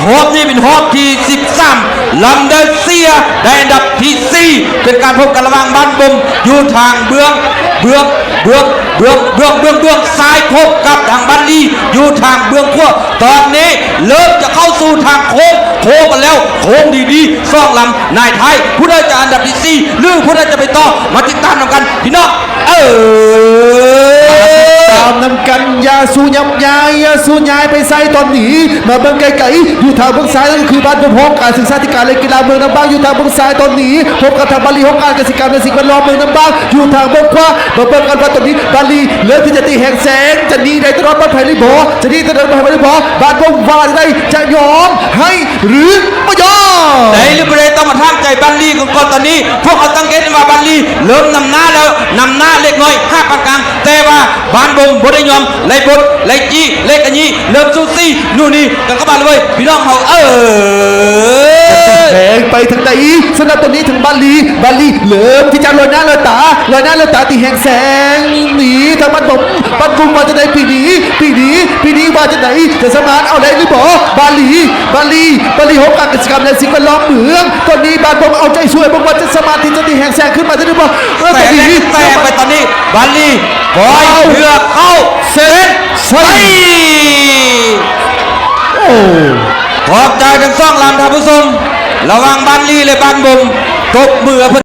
ຮອບນີ້ເປັນຮອບທີສິບສາມ ລຳເດີເຊຍໄດ້ອັນດັບທີສີ່ ເປັນການພົບກັນລະຫວ່າງບ້ານບົມຢູ່ທາງເບື້ອງ ເບື້ອງ ເບື້ອງ ເບື້ອງ ເບື້ອງ ເບື້ອງ ເບື້ອງ ເບື້ອງຊ້າຍ ພົບກັບທາງບ້ານລີຢູ່ທາງເບື້ອງຂວາ. ຕອນນີ້ເລີ່ມຈະເຂົ້າສູ່ທາງໂຄ້ງ ໂຄ້ງກັນແລ້ວ ໂຄ້ງດີໆ ສອງລຳ ນາຍທ້າຍ ຜູ້ໃດຈະອັນດັບທີສີ່ ຫຼື ຜູ້ໃດຈະໄປຕໍ່ ມາຕິດຕາມນຳກັນ ພີ່ນ້ອງເອີຍ. ມາຕິດຕາມນຳກັນ ຢ່າສູ່ຫຍັບຍ້າຍ ຢ່າສູ່ຍ້າຍໄປໃສຕອນນີ້ ມາເບິ່ງໄກໆ ຢູ່ທາງເບື້ອງຊ້າຍ ນັ້ນຄືບ້ານບົມ ຫ້ອງການສຶກສາທິການ ແລະ ກິລາເມືອງນ້ຳບາງ ຢູ່ທາງເບື້ອງຊ້າຍຕອນນີ້ ພົບກັບທາງບ້ານລີ ຫ້ອງການກະສິກຳ ແລະ ສິ່ງແວດລ້ອມເມືອງນ້ຳບາງ ຢູ່ທາງເບື້ອງຂວາ. ມາເບິ່ງກັນວ່າຕອນນີ້ບ້ານລີເລີ່ມທີ່ຈະຕີແຮງແຊງ ຈະໜີໄດ້ຕະຫຼອດປອດໄພຫຼືບໍ່ ຈະໜີໄດ້ຕະຫຼອດປອດໄພຫຼືບໍ່ ບ້ານບົມວ່າຈັ່ງໃດ ຈະຍອມໃຫ້ ຫຼືບໍ່ຍອມ ໄດ້ຫຼືບໍ່ໄດ້ ຕ້ອງມາຖາມໃຈບ້ານລີກ່ອນ. ຕອນນີ້ພວກເຮົາສັງເກດເຫັນວ່າບ້ານລີເລີ່ມນຳໜ້າແລ້ວ ນຳໜ້າເລັກນ້ອຍຫາປານກາງ ແຕ່ວ່າບ້ານບົມບໍ່ໄດ້ຍອມ ໄລ່ບົດ ໄລ່ຈີ້ ໄລ່ກະຢີ້ ເລີ່ມສູສີ ນູ່ນີກັນເຂົ້າມາເລີຍ ພີ່ນ້ອງເຮົາເອີຍ. ແຊງໄປທາງໃດອີກ ສຳລັບຕອນນີ້ທາງບ້ານລີ ບ້ານລີເລີ່ມທີ່ຈະລອຍໜ້າລອຍຕາ ລອຍໜ້າລອຍຕາ ຕີແຮງແຊງໜີທາງບ້ານບົມ. ບ້ານບຸມວ່າຈັ່ງໃດປີນີ້ ປີນີ້ ປີນີ້ວ່າຈັ່ງໃດ ຈະສາມາດເອົາໄດ້ຫຼືບໍ່ ບ້ານລີ ບ້ານລີ ບ້ານລີ ຫ້ອງການກະສິກຳ ແລະ ສິ່ງແວດລ້ອມເມືອງ. ຕອນນີ້ບ້ານບົມເອົາໃຈຊ່ວຍ ເບິ່ງວ່າຈະສາມາດທີ່ຈະຕີແຮງແຊງຂຶ້ນມາໄດ້ຫຼືບໍ່. ເອີ ຕອນນີ້ແຊງໄປ ຕອນນີ້ບ້ານລີ ປອຍເພື່ອເຂົ້າເສັ້ນໄຊ. ໂອ້ ຂອບໃຈທັງສອງລຳທ່ານຜູ້ຊົມ ລະຫວ່າງບ້ານລີ ແລະ ບ້ານບົມ ຕົບມືໃຫ້ເພິ່